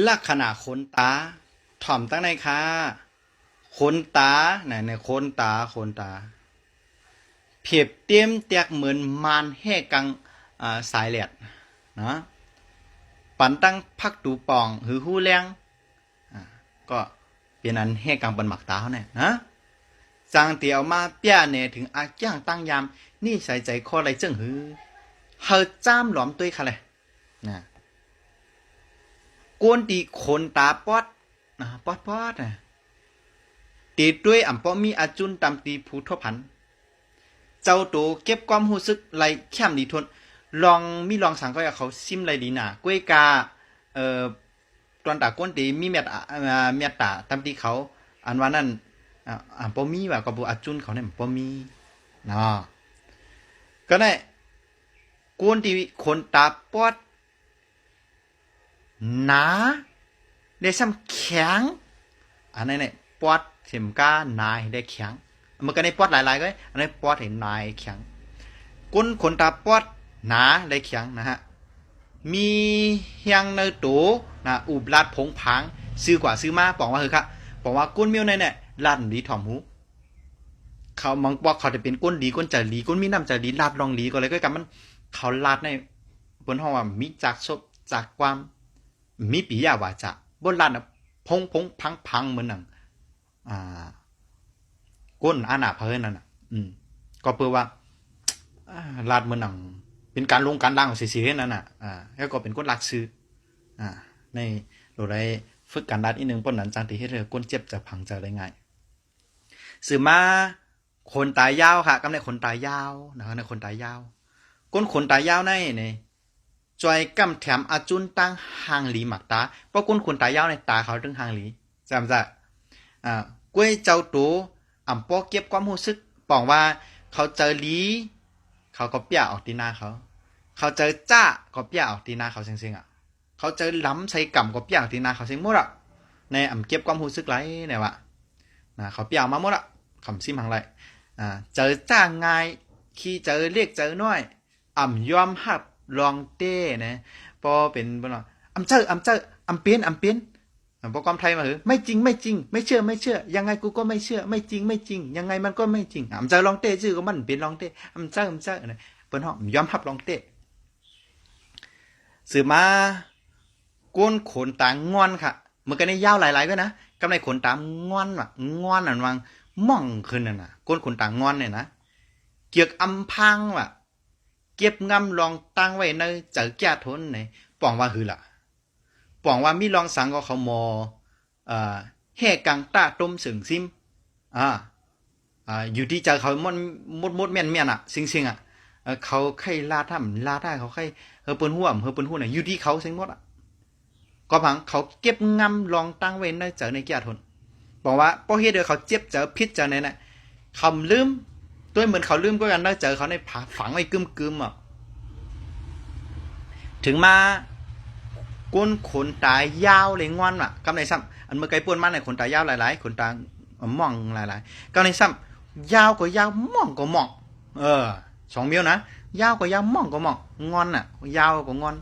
ລັກຂະນະຂົນຕາ ຖ່ອມຕັ້ງໃນຄ່າ ຂົນຕາ ໃນ ໃນຂົນຕາ ຂົນຕາ ພຽບຕຽມແຕກເໝືອນມານແຮ່ກັງ ອາ ສາຍແຫຼດນະ ປານຕັ້ງພັກຕູປ່ອງ ຫຼື ຫູແລງ ອາ ກໍເປັນອັນແຮ່ກັງປັນໝາກຕາເຮົາແນ່ນະ ຈັ່ງທີ່ເອົາມາປຽບແນເຖິງອາກຽງຕັ້ງຍາມ ນິໄສໃຈຄໍໄດ້ເຈີງຫື ເຮົາຈ້າມຫຼອມຕົວເອງຄ່ະແລະ ນະ ຄົນທີ່ຂົນຕາປອດ ນະ ປອດໆ ນະ ເຕໂຕຍອຳບໍ່ມີອາຈຸນຕາມທີ່ຜູ້ທົບພັນ ເຈົ້າໂຕເກັບຄວາມຮູ້ສຶກໄດ້ແຄມດີທົນ ລອງມີລອງສັງກໍຢາກເຂົາຊິມໄດ້ດີນາ ກວຍກາ ເອີ ຕອນຕາຄົນທີ່ມີເມດ ອາ ເມດຕາຕາມທີ່ເຂົາ ອັນວ່ານັ້ນ ອາ ອາ ບໍ່ມີວ່າ ກໍບໍ່ອາຈຸນເຂົານັ້ນບໍ່ມີເນາະ ກໍໄດ້ ຄົນທີ່ຂົນຕາປອດ ໜາ ແລະຊ້ຳແຂງ ອັນນັ້ນແຫຼະ ປອດເຂັມກາໜາແລະແຂງ ມັນກໍໄດ້ປອດຫຼາຍໆ ເລີຍ ອັນນັ້ນປອດໃຫ້ໜາແຂງ ຄົນຂົນຕາປອດ ໜາແລະແຂງນະຮະ ມີແຮງໃນໂຕນະ ອຸບລາດຜົງຜາງ ຊື່ກວ່າຊື່ມາ ປອງວ່າຄືຄະ ປອງວ່າຄົນແນວໃດແຫຼະ ລາດດີຖ່ອມຫູ ເຂົາ ບາງພວກເຂົາຈະເປັນຄົນດີ ຄົນໃຈດີ ຄົນມີນ້ຳໃຈດີ ລາດລອງດີກໍເລີຍ ກໍກຳມັນ ເຂົາລາດໃນ ເພິ່ນຮ້ອງວ່າມີຈາກສົບຈາກຄວາມ ມີປິຍະວາຈາ ບໍ່ລາດນະ ພົງໆ ພັງໆ ເໝືອນໜັງ ອ່າ ກົ້ນອານາພະເຮີນນັ້ນນະ ອືມ ກໍເພື່ອວ່າ ອ່າ ລາດເໝືອນໜັງ ເປັນການລົງການລາງເສຍໆ ນັ້ນນະ ອ່າ ແລ້ວກໍເປັນຄົນລາດຊື່ ອ່າ ໃນໂຕໃດຝຶກການລາດອີກໜຶ່ງ ເພາະນັ້ນຈັ່ງທີ່ເຮັດໃຫ້ຄົນເຈັບໃຈ ຝັງໃຈໄດ້ງ່າຍ. ສືບມາ ຂົນຕາຍາວຄ່ະ ກຳເນີດຂົນຕາຍາວນະ ກຳເນີດຂົນຕາຍາວ ຄົນຂົນຕາຍາວໃນນີ້ ຊ່ວຍກຳແຖມອາຈຸນຕັ້ງຮ່າງລີໝາກຕາ ເພາະຄົນຂົນຕາຍາວໃນຕາເຂົາເຖິງຮ່າງລີ ຈຳຊະ ອາ ກວຍເຈົ້າໂຕ ອຳບໍ່ເກັບຄວາມຮູ້ສຶກ ປອງວ່າເຂົາໃຈດີ ເຂົາກໍປຽອອກຕີໜ້າເຂົາ ເຂົາໃຈຈ້າ ກໍປຽອອກຕີໜ້າເຂົາເສັງໆ ອະ ເຂົາໃຈຫຼຳໃສ່ກຳ ກໍປຽອອກຕີໜ້າເຂົາເສັງໝົດ ອະ ໃນອຳເກັບຄວາມຮູ້ສຶກໄວ້ ແນວວ່າ ນະ ເຂົາປຽອອກມາໝົດ ອະ ຄຳຊິມຫັ້ນໄດ້ ອາ ໃຈຈ້າງ່າຍ ຂີ້ໃຈເລັກໃຈນ້ອຍ ອຳຍອມຮັບລອງເຕ້ນະ ພໍເປັນ ອຳເຈີ ອຳເຈີ ອຳເປັນ ອຳເປັນ ອາ ບໍ່ຄວາມໄທມາ ເອີ ໄມ່ຈິງ ໄມ່ຈິງ ໄມ່ເຊື່ອ ໄມ່ເຊື່ອ ຍັງໄງກູກໍໄມ່ເຊື່ອ ໄມ່ຈິງ ໄມ່ຈິງ ຍັງໄງມັນກໍໄມ່ຈິງ ອຳເຈີລອງເຕ້ ຊື່ກໍມັນເປັນລອງເຕ້ ອຳເຈີ ອຳເຈີ ນະ ເພິ່ນຮ້ອງຍອມຮັບລອງເຕ້. ສືບມາ ໂກນຂົນຕາງ່ອນຄ່ະ ເມື່ອກີ້ນີ້ຍາວຫຼາຍໆ ກວ່ານະ ກຳໄດ້ຂົນຕາງ່ອນວ່າ ງ່ອນອັນວ່າມ່ອງຂຶ້ນນັ້ນນະ ໂກນຂົນຕາງ່ອນນີ້ນະ ກຽກອຳພາງວ່າ ເກັບງຳລອງຕັ້ງໄວ້ໃນໃຈກຽດທົນໃນ ປອງວ່າຫືລະ ປອງວ່າມີລອງສັງກໍເຂົາໝໍ ເອີ ແຮ່ກັງຕາຕົມເສີງຊິມ ອາ ອາ ຢູ່ທີ່ໃຈເຂົາໝົດໆ ແມ່ນໆ ອະ ເສັງໆ ອະ ເຂົາໃຄ່ລາດທຳລາດ ເຂົາໃຄ່ເຮີເພິ່ນຮ່ວມ ເຮີເພິ່ນຮູ້ນະ ຢູ່ທີ່ເຂົາເສັງໝົດ ອະ ກໍພັງເຂົາເກັບງຳລອງຕັ້ງໄວ້ໃນໃຈໃນກຽດທົນ ບອກວ່າ ເພາະເຮັດໃຫ້ເຂົາເຈັບໃຈ ຜິດໃຈໃນນະ ເຂົາລືມ ໂດຍເໝືອນເຂົາລືມກໍກັນ ໃນໃຈເຂົາໃນຝັງໄວ້ກຶມໆ ອະ ເຖິງມາ ໂກນຂົນຕາຍາວແລະງ່ອນວ່າ ກຳໄດ້ຊ້ຳ ອັນເມື່ອໄກປ່ວນມາໃນຂົນຕາຍາວຫຼາຍໆ ຂົນຕາມ່ອງຫຼາຍໆ ກຳໄດ້ຊ້ຳ ຍາວກໍຍາວ ມ່ອງກໍມ່ອງ ເອີ ສອງແນວນະ ຍາວກໍຍາວ ມ່ອງກໍມ່ອງ ງ່ອນນະ ຍາວກໍງ່ອນ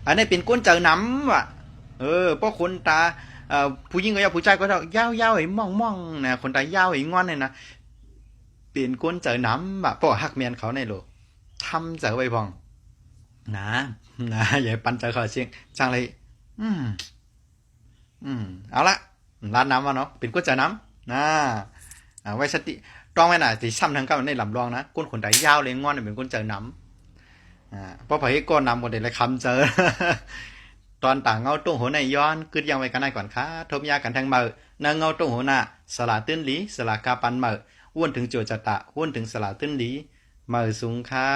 ອັນນີ້ເປັນຄົນໃຈໜຳວ່າ ເອີ ເພາະຂົນຕາ ເອີ ຜູ້ຍິງກໍຍາວ ຜູ້ຊາຍກໍເທົ່າ ຍາວໆ ໃຫ້ມ່ອງໆ ນະ ຂົນຕາຍາວໃຫ້ງ່ອນນີ້ນະ ເປັນຄົນໃຈໜຳວ່າ ເພາະຮັກແມ່ນເຂົາໃນໂລກ ທຳໃຈໄວ້ພ້ອມ ນະ ນະ ຢ່າໃຫ້ປັນໃຈເຂົາເສັງ ຈັ່ງໄດ້ ອືມ ອືມ ເອົາລະ ລາດນຳວ່າເນາະ ເປັນຄົນໃຈໜຳ ນະ ອາ ໄວ້ສະຕິ ຕ້ອງໄວ້ນະ ຊິຊ້ຳທາງເກົ່າໃນລຳລອງນະ ຄົນຂົນຕາຍາວແລະງ່ອນເປັນຄົນໃຈໜຳ ອາ ເພາະໃຜກໍນຳບໍ່ໄດ້ລະຄຳເຈີ ຕອນຕາເງົາຕົງໂຫໃນຍ້ອນ ກຶດຢ່າງໄວ້ກັນໃນກ່ອນຄ່າ ທົບຍາກັນແທງເມົາ ນາເງົາຕົງໂຫໜ້າ ສະຫຼາຕື່ນຫຼີ ສະຫຼາກາປັນເມົາ ວນເຖິງໂຈຈະຕະ ວນເຖິງສະຫຼາຕື່ນຫຼີ ເມົາສູງຄ່າ.